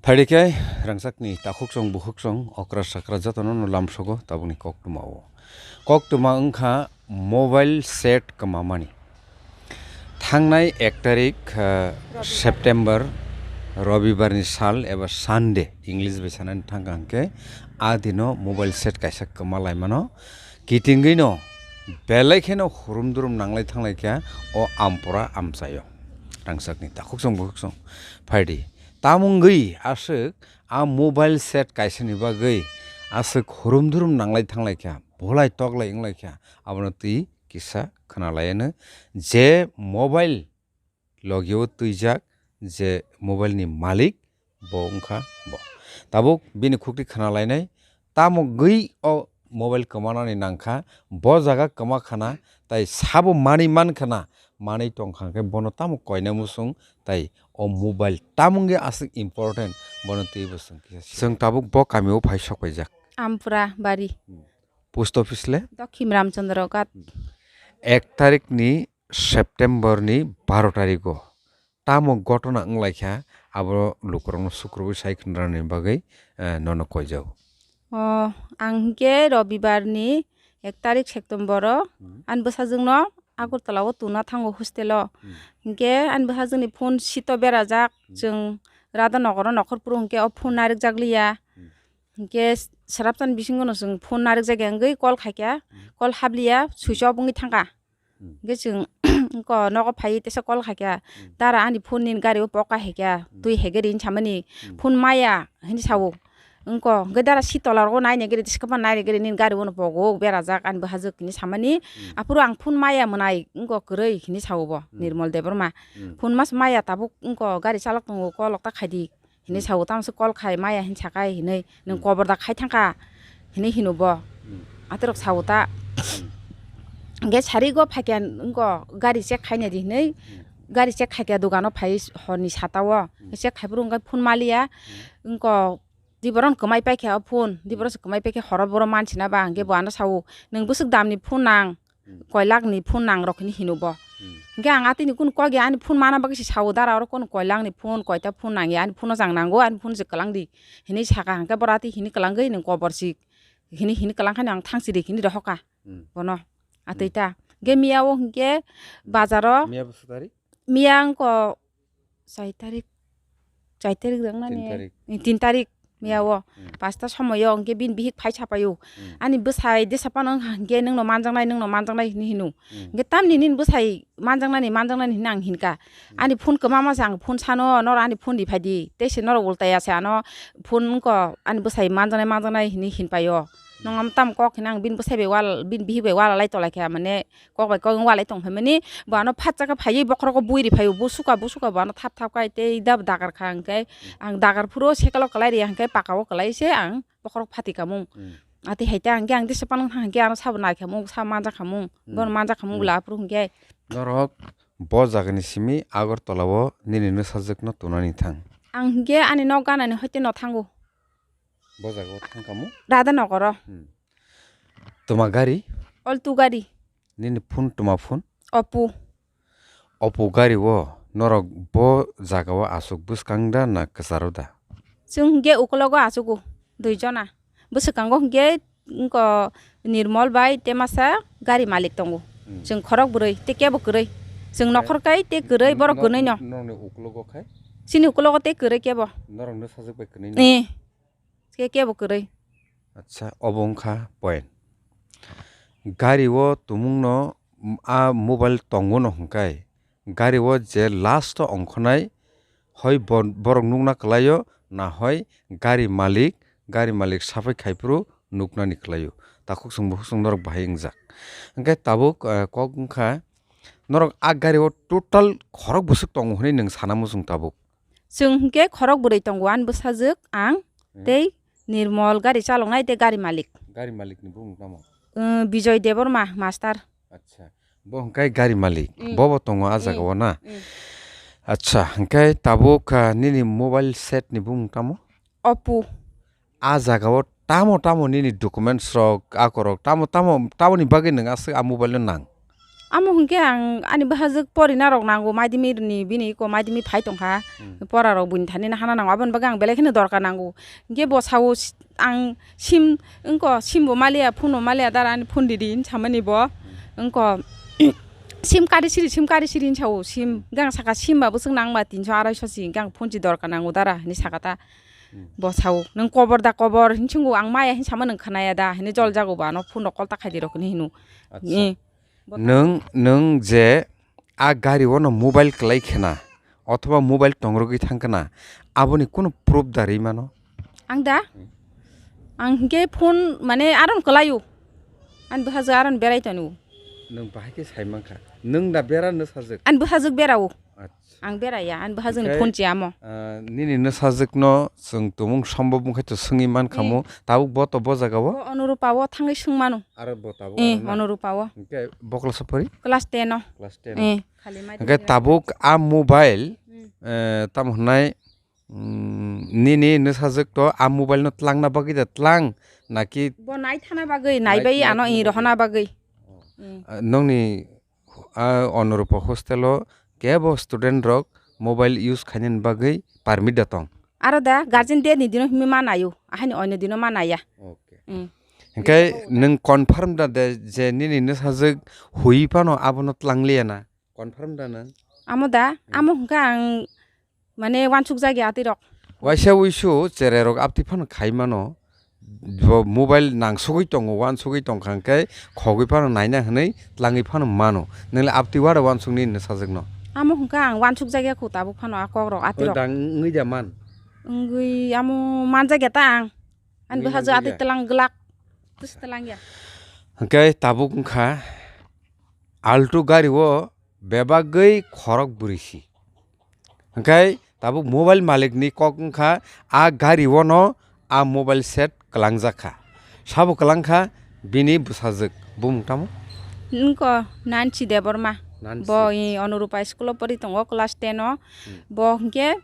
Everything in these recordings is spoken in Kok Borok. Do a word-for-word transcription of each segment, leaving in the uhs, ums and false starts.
Phaidi khe rangchakni takhuk chwng bukhuk chwng okra sakra jotono no lamsogo tabukni koktwma o. Koktwma wngkha mobile set kwmamani. Thangnai ek tarik, ah, September, Robibarni sal eba Sunday, English bai sanani thangkha hwnkhe, a dino mobile set kaisa kwma laimano. Kitingwino belai kheno hurum durum nanglai thanglai kha o ampora amchaio. Rangchakni takhuk chwng bukhuk chwng phaidi. Tamo wngwi aswk a mobile set kaisani bagwi aswk hurum durum nanglai thanglai kha, bolai toklai wnglai kha, abono twi kisa khwnalaiano je mobile logio twijak, je mobile ni malik bo wngkha bo. Tabuk bini khukti khwnalainai, tamo gwi o mobile kwmanani nangkha, bo jaga kwma khana, tai sabo manwi man khana, manwi tong kha hwnkhe bono tamo koina muchung, tai o mobile tamo wngwi aswk important, bono twibo chwng kisa. Chwng tabuk bo kamio phai sok paijak. Ampura bari. Hmm. Post office le? Dokhim Ramchandra Ghat. Hmm. Ek tarik ni September ni baro tarigo tamo gotona wnglaikha, abo lukurokno sukrubui sai khwnarani bagwi, eh, nono koijao. O, ang hinkhe Robibar ni ek tarik September o Hmm. ani bwsajwkno Agartala o tuna thango hostel o. Hmm. Hinkhe ani bwsajwkni phone sito berajak, Hmm. chwng Radha Nagar o nokhor phuru hinkhe o phone narikjak liya. Hmm. Hinkhe sraptani bisingo no chwng phone narikjak ya wngwi call khaikha, Hmm. call habliya, switch off wngwi thangkha. Hmm. Hingke chwng wngko nogo phaiwi teisa call khaikha, Hmm. "Dara ani phone nini gari o pok ka," haikha, Hmm. "Twi hegeri," hinwi samani, Hmm. "Phone maya," hinwi sao. Wngko hingke dara si tola rogo nai nai gari, teisa kapan nai nai gari, "Nini gari bono pogo berajak ani bwhajwk," hinwi samani. Hmm. Aphuru ang phone maya mwnai, wngko kwrwi hinwi sao bo, Hmm. Nirmol Debbarma. Hmm. "Phone mas maya tabuk wngko gari chalok tongo, call okta khaidi." Hinwi Hmm. sao, tamo se call khai maya hinwi sakai hinwi, nwng Hmm. kobor da khai thangkha hinwi hino bo. Hmm. Aterok sao ta. Hmm. Hingke sari go phaikha wngko gari check khaina di hinwi, Hmm. gari check khaikha dogano phai horni sata o. Hmm. Check khai phuru hingke phone maliya, Hmm. wngko diboron kwmai paikha o phone, diboron se kwmai paikha horo boro mansina ba, hingke Hmm. bo ano sao, "Nwng bwswk damni phone nang?" Hmm. Koi lakh ni phone nang rok hinwi hino bo. Hmm. Hingke ang atini kunu kok ya ani phone mana bagwi se sao dara oro kunu koi lakh ni phone, koita phone nang ya ani phone no jang nango, ani phone se kwlang di hinwi saka hingke boro atwi hinwi kwlangwi nwng kobor si hinwi hinwi kwlang khani ang thang si di hinwi rohor kha Hmm. bono atwi Hmm. ta. Hingke miya o hingke bazaro Miya bwswk tarik? Miya wngko chai tarik, chai tarik dang nani? Tin tarik. Eh, tin tarik miya Hmm. o. Hmm. Pasta somoyo hingke bini bihik phai sapaio. Hmm. Ani bwsai desa phano wngkha hingke nwngno manjaknai, nwngno manjaknai hinwi hino. Hmm. Hingke tamni nini bwsai manjaknani, manjaknani hinwi ang hinkha. Hmm. Ani phone kwmama se ang phone sano, noro ani phone riphai di. Tei se noro ultaya se ano phone wngko ani bwsai manjaknai, manjaknai hinwi hinpaio. Hmm. Nwng am tam kok hinwi ang bini bwsai bai wal, bini bihik bai wala lai tolai kha mane kok bai kok wng walai tong phaimani, bo ano phat chakhe phaiwi bokhorogo bui ri phaio, bo suka, bo suka, bo ano thap thap khai tei dab dagar kha hwnkhe, Hmm. ang dagar phuru sekalo kwlai ri ya hwnkhe, paka o kwlai se ang bokhorok phati kamung. Hmm. Atwi hai ta hwnkhe ang tesa panwng thang hwnkhe ano sabo nai khamung, sabo manja khamung, Hmm. bono manja khamung Hmm. bwla aphuru hwnkhe. Norok bo jagani simi Agartala o nini nwsajwkno tunani thang? Ang hwnkhe ani nok ganani hoite no thango. Bo jaga o thang kamo? Radha Nagar o. Hmm. Tuma gari? Alto gari. Nini phone tuma phone? Oppo. Oppo gari o norok bo jaga o aswk bwskang da na kwcharo da? Chwng hwnkhe ukologo achugo dui jona. Bwswkango hwnkhe wngko Nirmol bai tei masa gari malik tongo. Hmm. Chwng khorok bwrwi tei kebo kwrwi. Chwng Eh, nokhor kai tei kwrwi borok norok kwnwi no. Norokni ukologo khai? Chini ukologo tei kwrwi kebo. Norok no sajwk bai kwnwi no? Eh. Khe kebo kwrwi. Acha, obo wngkha point. Gari o tumungno, mm, a mobile tongo no hwnkhe, gari o je last o ongkhornai, hoi bo-, borok nukna kwlaio, na hoi gari malik, gari malik saphai khai phuru nuknani kwlaio. Takhuk chwng bukhuk chwng norok bahai wngjak. Hwnkhe tabuk, eh, kok wngkha, norok a gari o total khorok bwswk tongo hwnwi nwng sana muchung tabuk? Chwng hwnkhe khorok bwrwi tongo, ani bwsajwk, ang, Hmm. tei Nirmol gari chaloknai tei gari malik. Gari malik ni bumung tamo? Uh, Bijoy Debbarma, master. Acha. Bo hwnkhe gari malik. Hmm. Bo bo tongo a Hmm. jaga o na? Hmm. Acha, hwnkhe tabuk, ah, nini mobile set ni bumung tamo? Oppo. A jaga o tamo tamo nini documents rok, ako rok, tamo tamo, tamoni bagwi nwng aswk a mobile no nang? Amo hwnkhe ang ani bwsajwk porina rok nango, madhyamik ni bini eko madhyamik phai tongkha. Hmm. Pora rok buini thani hana nango, aboni bagwi ang belai kheno dorkar nango. Hwnkhe bo sao si-, ang sim, wngko sim bo maliya, phone bo maliya, dara ani phone ridi hinwi samani bo. Hmm. Wngko sim kari siri, sim kari siri hinwi sao, sim. Hwnkhe ang saka sim ba bwswk nangba tinso araiso si, hwnkhe ang phone si dorkar nango dara hinwi saka ta. Hmm. Bo sao, "Nwng kobor da kobor?" hinwi swngo, "Ang maya," hinwi sama, "Nwng khwnaya da?" hinwi jol jago ba, ano phone rok call ta khaidi rok hinwi hino. Acha. Eh. Nwng, nwng je a gari o no mobile kwlai khna, othoba mobile tongrogwi thang khna, aboni kunu proof da rwi mano? Ang da? Hmm. Ang hwnkhe phone, mane, aron kwlaio. Ani bwsajwk aron berai tongo. Nwng bahai khe sai mankha. Nwng da bera no sajwk? Ani bwsajwk berao. Acha. Ang beraya, ani bwsajwkni Hwnkhe, phone chiyamo. Ah, nini nwsajwkno chwng tumung sombob wngkhe to swngwi mankhamu, eh, tabuk bo to bo jagao? Bo Onurupa o thangwi swngmano. Aro bo tabuk eh, aro na? Onurupa o. Hwnkhe bo class o pori? Class ten o. Class ten o. Eh, khali mai hwnkhe tongya. Tabuk a mobile, hmm, eh, tamo hwnai, mm, nini nwsajwk to a mobile no tlangna bagwi da tlang naki? Bo nai thana bagwi, nai bai ano i rohona bagwi. Oh. Hmm. Ah, nongni a Onurupa hostel o kebo student rok mobile use khainani bagwi permit da tong? Aro da guardian day ni dino himi ma naio, ahani oino dino ma naiya. Okay. Mm. Hwnkhe nwng confirm da de je nini nwsajwk hui phano abono tlangliya na? Confirm da nwng? Amo da, hmm, amo hwnkhe ang mane wansuk jagya atwi rok. Waisa wisu cherai rok aptwi phano khai mano. Bo mobile nangsugwi tongo, wansugwi tongkha hwnkhe khogwi phano naina hwnwi tlangwi phano mano. Nwngla aptwi wada wansukni nwsajwkno? Amo hwnkha ang wansuk jagya khu tabuk phano a kok rok atwi rok. Dang wngwi da man? Wngwi amo manjakya ta ang. Ani wngwi bwsajwk atwi manjakya? Tlang glak. Twis tlangya. Hwnkhe tabuk wngkha Alto gari o bebagwi khorok bwrwi si. Hwnkhe tabuk mobile malik ni kok wngkha, a gari o no a mobile set kwlangjak kha. Sabo kwlangkha bini bwsajwk, bumung tamo? Wngkha Nancy Debbarma. Nancy. Bo i Onurupa school o pori tongo class ten o. Hmm. Bo hwnkhe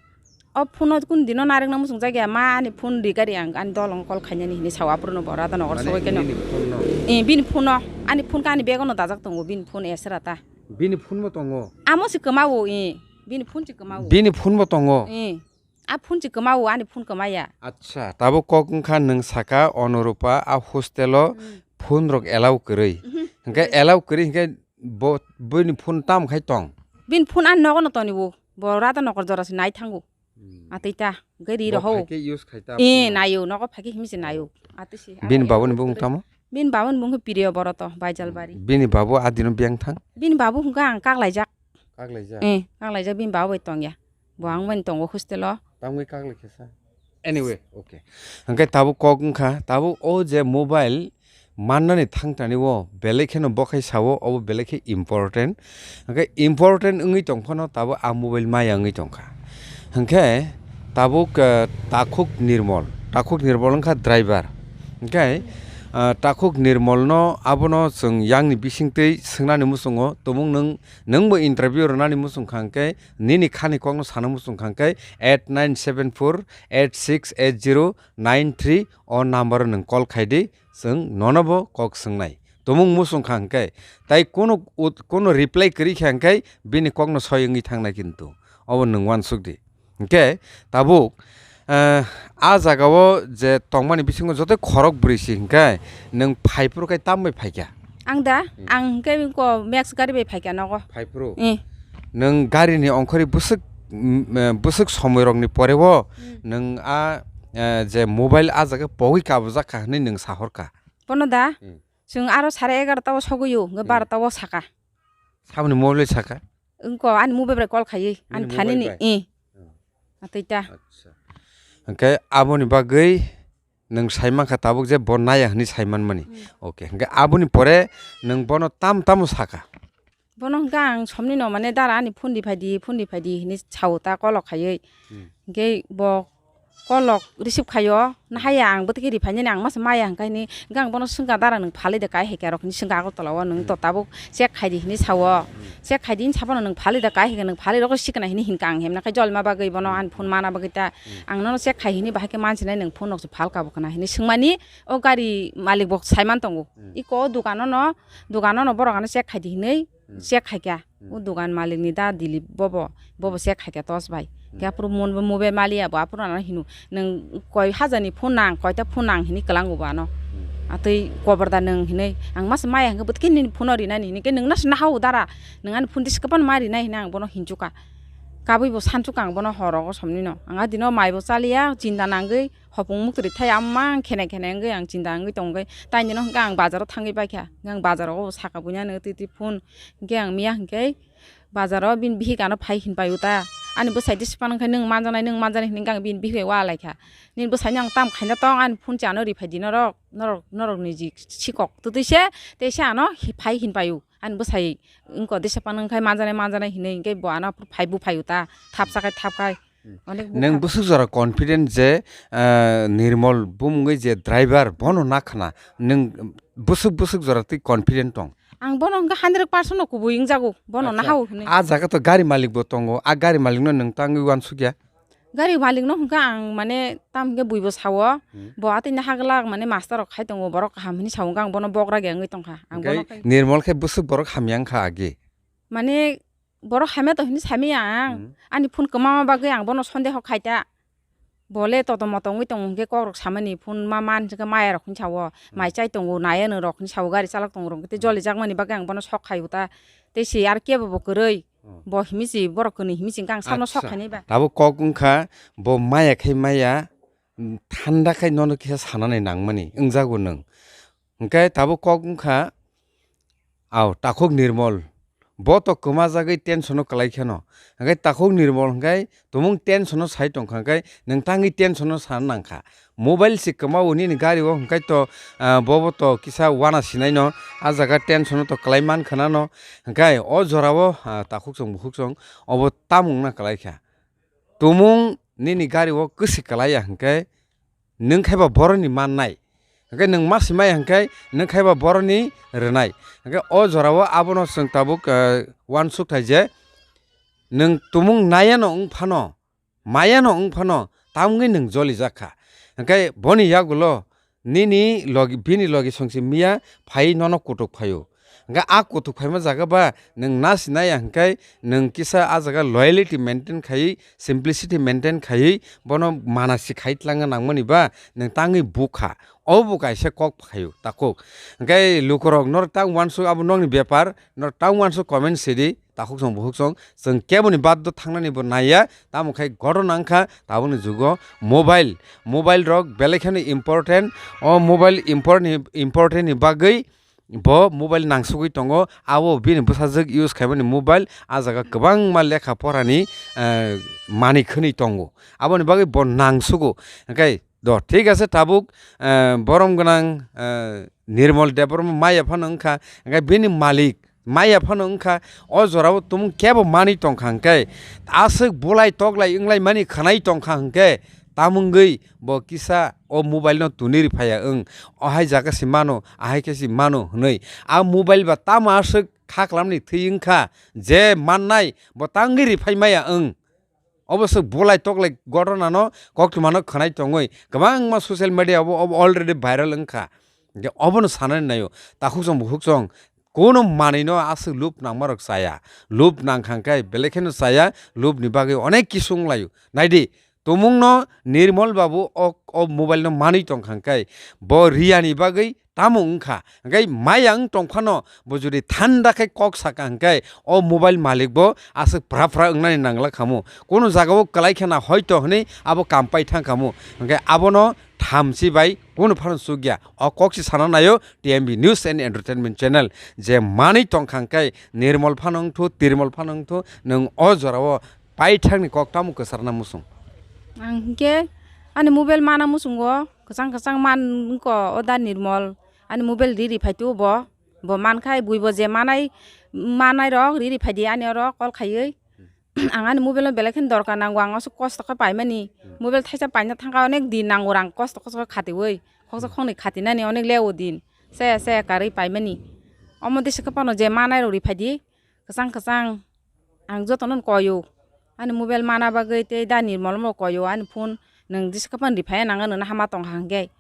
o phone o kun dino narwkna muchungjak ya, ma ani phone ri gari ang ani dol ang call khainani hinwi sao aphuru no bo Radha Nagar sogwi keno. Mane nini phone no? Eh, bini phone no. Ani phone khe ani bag o no dajak tongo, bini phone esra ta. Bini phone bo tongo? Amo se kwmao, eh. Bini phone se kwmao. Bini phone bo tongo? Eh. A phone se kwmao, ani phone kwmaya. Acha, tabuk kok wngkha nwng saka Onurupa a hostel o, hmm, phone rok allow kwrwi. Mhm. Hwnkhe allow kwrwi hwnkhe bo, bini phone tam khai tong? Bini phone ani nogo no toni bo. Bo Radha Nagar jora se nai thango. Hmm. Atwi ta, hwnkhe ri rohao. Bo phaikhe use khai ta phone no? Eh, naio, nogo phaikhe himse naio. Atwi se. Bini babuni bumung tamo? Bini babuni bumung khe Priyo Boroto, Baijalbari. Bini babu a dino biyang thang? Bini babu hwnkha ang kaklaijak. Kaklaijak? Eh, kaklaijak bini babu bai tongya. Bo ang bai tongo hostel o. Tamni kaklai khe sa? Anyway, okay. Hwnkhe tabuk kok wngkha, tabuk o je mobile mannani thangtani o belai kheno bokhai sao, obo belai khe important. Hwnkhe important wngwi tongphano tabuk a mobile maya wngwi tongkha. Hwnkhe tabuk, eh, Takhuk Nirmol, Takhuk Nirmol wngkha driver. Hwnkhe, ah, Takhuk Nirmolno abono chwng yakni bisingtwi swngnani muchungo, tumung nwng, nwngbo interview rwnani muchungkha hwnkhe, nini khani kokno sana muchungkha hwnkhe, eight nine seven four eight six eight zero nine three o number o nwng call khaidi, chwng nono bo kok swngnai. Tumung muchungkha hwnkhe, tai kono ut-, kono reply kwrwi kha hwnkhe, bini kokno soi wngwi thangnai kintu. Obo nwng uansuk di. Hwnkhe tabuk, eh, a jagao je tongmani bisingo joto khorok bwrwi si hwnkhe nwng phai phuru khe tam bai phaikha? Ang da, hmm, ang hwnkhe ko Max gari bai phaikha nogo. Phai phuru? Eh. Nwng gari ni ongkhorwi bwswk, mm, eh, bwswk somoi rokni pore o, hmm, nwng a, eh, je mobile a jaga pogwi kabujak kha hwnwi nwng sahorkha? Bono da? Hmm. Chwng aro sare egarota o sogwi o, hwnkhe, hmm, barota o saka. Saboni mobile bai saka? Wngko, ani mobile bai call khaiwi, ani thani ni, eh. Hmm. Atwi ta. Acha. Hwnkhe aboni bagwi nwng sai mankha tabuk je bo naya hwnwi sai manmani. Hmm. Okay. Hwnkhe aboni pore nwng bono tam tamo saka? Bono hwnkhe ang somni no mane dara ani phone di phai di, phone di phai di hwnwi sao ta kolok khaiwi. Hmm. Hwnkhe bo kolok receive khaio, nahaya ang bwtwi khe riphainani ang masa maya hwnkhe hini, hwnkhe ang bono swngkha, "Dara nwng phalwi de kai hai khe?" Rok hini swngkha Agartala o, "Nwng to tabuk check khai di," hini sao. Hmm. Check khai di hini saphano, "Nwng phalwi de kai hai khe, nwng phalwi rokhe sikna," hini hinkha ang hemna khe jolma bagwi bono, hmm, ani phone mana bagwi ta. Hmm. Ang nono check khai hini bahai khe mansinai, nwng phone rok se phal kabo khna hini swngmani o gari malik bo saiman tongo. Hmm. Iko o dukano no, dukano no borok ano check khai di hinwi Hmm. Check khaikha. Hmm. O dogan malik ni da Dilip bobo, bobo check khaikha tos bai. Hmm. Khe aphuru mon bo mobile maliya bo aphuru ano hino, "Nwng koi hajar ni phone nang, koita phone nang?" hinwi kwlango bo ano. Hmm. Atwi koborda nwng hinwi, ang masa maya hwnkhe bwtwi nini phone o rinani hinwi khe nwng nasa nahao dara, nwng ani phone tisa kwbangma rinai hinwi ang bono hinjukha. Kabui bo sanjukha ang bono hor rogo somni no. Ang a dino mai bo chaliya, chinta nangwi, hopung muktri thai amang khene khene wngwi ang chinta wngwi tongwi. Taini no hwnkhe ang bazaro thangwi baikha. Hwnkhe ang bazaro o saka buinani twi twi phone. Hwnkhe ang miya hwnkhe bazaro bini bihik ano phai hin pai uta. Ani bwsai tisa phano hwnkhe nwng manjaknai, nwng manjaknai hinwi hwnkhe ang bini bihik bai wa lai kha. Nini bwsai no ang tam khaina tong, ani phone se ano riphai di norok, norok, norok ni ji sikok. Twtwi se, tei se ano hi-, phai hin pai u. Ani bwsai wngkha disa phano wngkhai manjaknai, manjaknai hinwi hwnkhe bo ano phai buphai uta. Thapsa khai thap khai. Hmm. Onek bwkha. Nwng bwswk jora confident je, ah, Nirmol bumungwi je driver bono nakhna, nwng bwswk bwswk jora twi confident tong? Ang bono hwnkhe hundred percent no kubui wngjago, bono. Acha. Nahao hinwi. A jaga to gari malik bo tongo, a gari malik no nwng tangwi uansukya? Gari malik no hwnkhe ang mane tam hwnkhe buibo sao, hmm, bo atwi nahagwlak mane master rok khai tongo, borok kaham hinwi sao, hwnkhe ang bono bogra ge wngwi tongkha. Ang. Hwnkhe bono khai Nirmol khe bwswk borok hamya wngkha age? Mane borok hamya tong hinwi samaya ang. Hmm. Ani phone kwmama bagwi ang bono sondeho khaita. Bo le toto moto wngwi tongo hwnkhe kokrok samani phone ma man hwnkhe maya rok hinwi sao. Hmm. Mai chai tongo, naya no rok hinwi sao, gari chalok tongo rok tei, hmm, joli jakmani bagwi ang bono sok khai uta. Tei se ar kebo bo kwrwi. Hmm. Bo himwi se borok kwnwi himwi se hwnkhe ang sakno sok. Acha. Khainai ba. Tabuk kok wngkha bo maya khai maya, mm, thanda khai nono kisa sanani nangmani wngjago nwng. Hwnkhe tabuk kok wngkha, ao, takhuk Nirmol. Bo to kwmajagwi tension o kwlai kheno. Hwnkhe takhuk Nirmol hwnkhe tumung tension o sai tongkha hwnkhe nwng tangwi tension o sana nangkha. Mobile se kwmao nini gari o hwnkhe to, ah, bobo to kisa uana sinai no, a jaga tension o to kwlai mankha nano. Hwnkhe o jora o, ah, takhuk chwng bukhuk chwng obo tamung wngna kwlai kha. Tumung nini gari o kwswi kwlai ya hwnkhe nwng khai ba boroni mannai. Hwnkhe nwng ma swimai hwnkhe nwng khai ba boroni rwnai. Hwnkhe o jora o abono chwng tabuk, eh, uansuk thai je nwng tumung naya no wng phano, maya no wng phano, tamungwi nwng joli jak kha. Hwnkhe boni yagulo nini logi, bini logi songsi miya phai nono kutuk phaio. Hwnkhe a kutuk phaima jaga ba nwng na sinai ya hwnkhe nwng kisa a jaga loyalty maintain khaiwi, simplicity maintain khaiwi bono mana si khai tlangna nangmani ba nwng tangwi bukha. Obo bo kaisa kok phaio takhuk. Hwnkhe lukurok norok tang uansuk abo nokni bepar, norok tang uansuk comment sidi. Takhuk song bukhuk song, chwng keboni baddo thangnani bo naiya, tamo khai ghotona wngkha tabukni jugo mobile, mobile rok belai kheno important. O mobile important ni, important ni bagwi bo mobile nangsugwi tongo, abo bini bwsajwk use khaimani mobile, a jaga kwbangma lekha porani, eh, manwi khwnwi tongo, aboni bagwi bo nangsugo. Hwnkhe do, thik ase, tabuk, eh, borom gwnang, eh, Nirmol Debbarma maya phano wngkha, hwnkhe bini malik maya phano wngkha, o jorao tumung kebo manwi tongkha, hwnkhe aswk bulai toklai wnglaimani khwnai tongkha, hwnkhe tamungwi bo kisa o mobile no tuni rw phaiya wng, o hai jaga se mano, ahai khe se mano hwnwi. A mobile ba tamo aswk kha kwlamni thwi wngkha, je mannai bo tangwi rw phai maya wng. Obo swk bulai toklai ghotona no koktwma no khwnai tongwi kwbangma social media o obo already viral wngkha. Hwnkhe obono sanani naio, takhuk chwng bukhuk chwng kono manwi no aswk lub nangma rok chaya, lub nangkha hwnkhe belai kheno chaya, lub ni bagwi onek kisu wnglaio. Naidi, tumung no Nirmol babu o, o mobile no manwi tongkha hwnkhe bo riya ni bagwi tamo wngkha? Hwnkhe maya wng tongphano bo jodi thanda khe kok saka hwnkhe o mobile malik bo aswk phra phra wngnani nangla khamu. Kono jagao kwlai khena hoito hwnwi abo kam pai thang khamu. Hwnkhe abono thamchi bai kono phano chukya. O kok se sana naio T M B News and Entertainment Channel. Je manwi tongkha hwnkhe Nirmol phano wngthu, Tirmol phano wngthu, nwng o jorao paithakni kok tamo kwcharna muchung? Ang hinkhe ani mobile mana muchungo, kwchang kwchang man wngkha o da Nirmol. Ani mobile riri phaitu bo, bo mankhai buibo je manai, manai rok riri phaidi ani oro call khaiwi. Ang ani mobile no belai kheno dorkar nango, ang aswk kosto khe paimani. Mobile thaisa paina thangkha onek din nango rang kosto kosto khe khatiwi. Khoksa khoknwi khatinani onek leo din. Saya saya karwi paimani. Omo disa khe phano je manai rok ri phaidi. Kwchang kwchang ang jotono koio. Ani mobile mana bagwi tei da Nirmolmo koio ani phone. Nwng jesa khe phano riphaiya nang, nwng nahama tongkha hinkhe.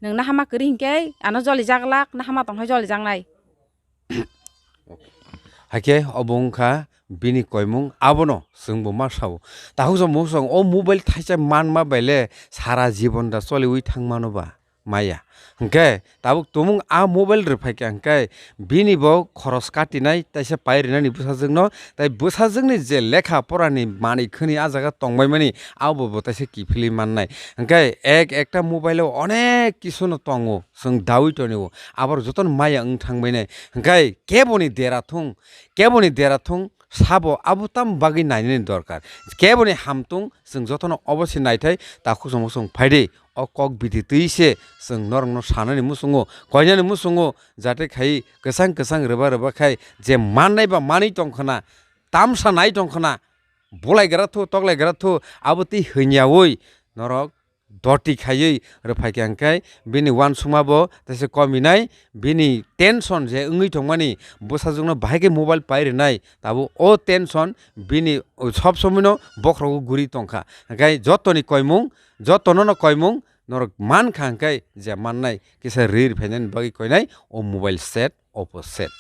Nwng nahama kwrwi hinkhe ano jolijaglak, nahama tongkhai jolijaknai. Hakhe obo wngkha bini koimung, abono chwngbo ma sao. Takhuk chwng muchung o mobile thaisa manma bai le sara jibon da choliwi thangmano ba maya. Hwnkhe tabuk tumung a mobile rwphaikha hwnkhe bini bo khoros katinai taisa pai rinani bwsajwkno, tai bwsajwkni je lekha porani manwi khwnwi a jaga tongbaimani abo bo taisa kiphilwi mannai. Hwnkhe ek ekta mobile o onek kisu no tongo, chwng dawi tonio, aborok jotono maya wng thangbainai. Hwnkhe keboni dera thung, keboni dera thung, sabo abo tamo bagwi nainani dorkar. Keboni hamtung chwng jotono obo se naithai, takhuk chwng muchung phaidi. O kok biti twi se chwng norokno sanani muchungo, koinani muchungo, jate khai kwchang kwchang rwba rwba khai je mannai ba manwi tongkhna, tamsa nai tongkhna, bulai gra thu, toklai gra thu, abo twi hwnyaui norok doti khaiwi rwphaikha hwnkhe bini uansukma bo teisa kominai, bini tension je wngwi tongmani bwsajwkno bahai khe mobile pai rwnai, tabuk o tension bini sob somoino bokhorogo guri tongkha. Hwnkhe jotoni koimung, jotono no koimung norok mankha hwnkhe je mannai kisa rir phainani bagwi koinai o mobile set, Oppo set.